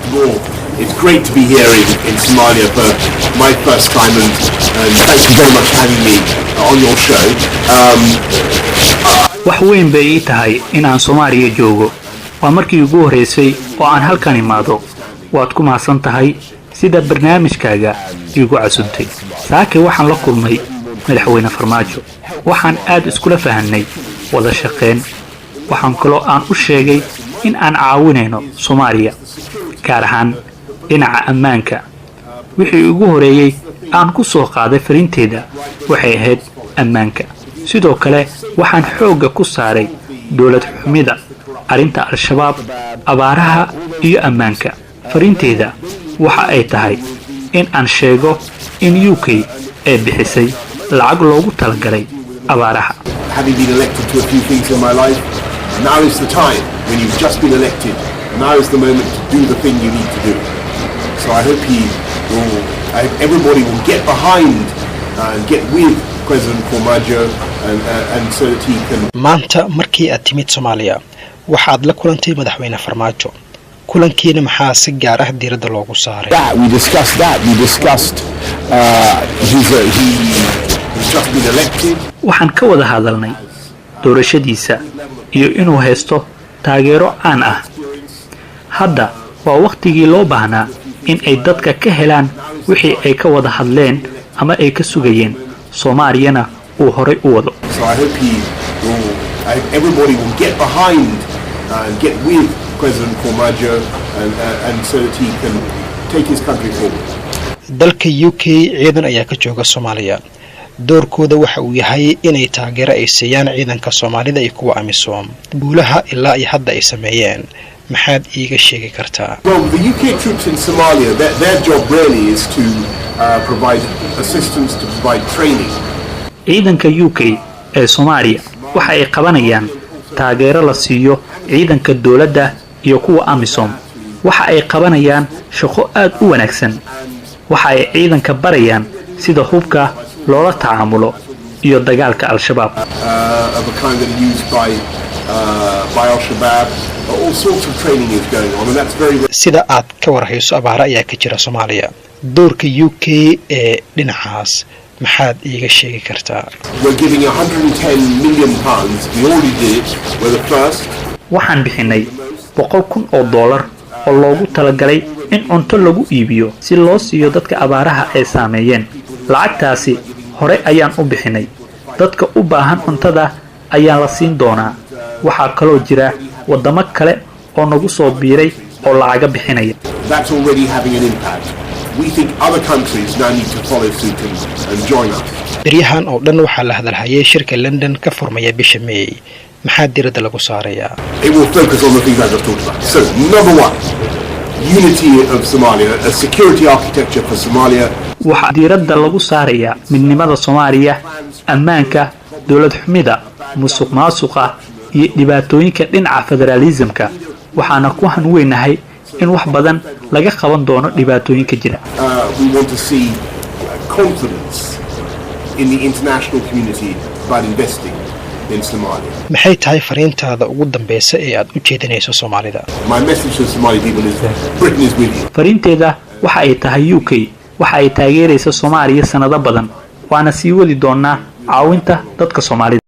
First of all, it's great to be here in Somalia for my first time, and thank you very much for having me on your show. Wax weyn bay ii tahay in aan Soomaaliya joogo. Waa markii ugu horraysay oo aan halkan imaado. Waad ku mahadsan tahay sida barnaamijkaaga iigu casuntay. Saake waxaan la kulmay Madaxweyne Farmaajo. Waxaan aad iskula fahanay wada shaqayn. Waxaan kaloo aan u sheegay in aan caawinayno Soomaaliya, gaar ahaan dhinaca ammaanka. Wixii ugu horeeyey aan ku soo qaaday fariinteyda waxay ahayd ammaanka. Sidoo kale waxaan xoogga ku saaray dowlad xumida, arrinta Al-Shabaab, abaaraha iyo ammaanka. Fariinteyda waxa ay tahay in aan sheego in UK ay bixisay lacag loogu talagalay abaaraha. Having been elected to a few things in my life, now is the time when you've just been elected. Now is the moment to do the thing you need to do. So I hope everybody will get behind and get with President Farmajo and so that he can Maanta markii aad timid Soomaaliya, waxaad la kulantay Madaxweyne Farmaajo. Kulankiina maxaa si gaar ah diiradda loogu saaray? That we discussed that. We discussed he has just been elected. Waxaan ka wada hadalnay doorashadiisa iyo inuu haysto taageero caan ah. Hadda waa wakhtigii loo baahnaa in ay dadka ka helaan wixii ay ka wada hadleen ama ay ka sugayeen, Soomaaliyana uu horay u wado. So I hope everybody will get behind and get with President Farmajo and so that he can take his country forward. Dalka UK ciidan ayaa ka jooga Soomaaliya. Doorkooda waxa uu yahay inay taageero ay siiyaan ciidanka Soomaalida iyo kuwa AMISOM. Guulaha ilaa iyo hadda ay sameeyeen maxaad iiga sheegi kartaa? Well, the UK troops in Somalia, their job really is to provide assistance, to provide training. Ciidanka UK ee Soomaaliya waxa ay qabanayaan taageero la siiyo ciidanka dowladda iyo kuwa AMISOM. Waxa ay qabanayaan shaqo aad u wanaagsan. Waxa ay ciidanka barayaan sida hubka loola tacaamulo iyo dagaalka Al-Shabaab. Of a kind that are used by Al-Shabaab. All sorts of training is going on, and that's very, very Sida aad ka warhayso, abaaro ayaa ka jira Soomaaliya. Doorka UK ee dhinacaas maxaad iiga sheegi kartaa? We're giving £110 million. We already did it. We're the first. Waxaan bixinay $100,000 oo loogu talagalay in cunto lagu iibiyo si loo siiyo dadka abaaraha ay saameeyeen. Lacagtaasi hore ayaan u bixinay. Dadka u baahan cuntada ayaan la siin doonaa. Waxaa kaloo jira waddamo kale oo nagu soo biiray oo lacaga bixinaya. That's already having an impact. We think other countries now need to follow suit and join us. Beryahan oo dhan waxaa la hadalhayay shirka London ka furmaya bisha May. Maxaa diiradda lagu saarayaa? It will focus on the things I just talked about. So, number one, unity of Somalia, a security architecture for Somalia. Waxaa diiradda lagu saarayaa midnimada Soomaaliya, ammaanka, dowlad xumida, musuq maasuqa iyo dhibaatooyinka dhinaca federaalismka. Waxaana ku hanweynahay in wax badan laga qaban doono dhibaatooyinka jira. We want to see confidence in the international community about investing in Somalia. Maxay tahay fariintaada ugu dambeysa ee aad u jeedinayso Soomaalida? My message to the Somali people is Britain is with you. Fariinteeda waxa ay tahay UK waxa ay taageeraysa Soomaaliya sanado badan, waana sii wadi doonaa caawinta dadka Soomaalida.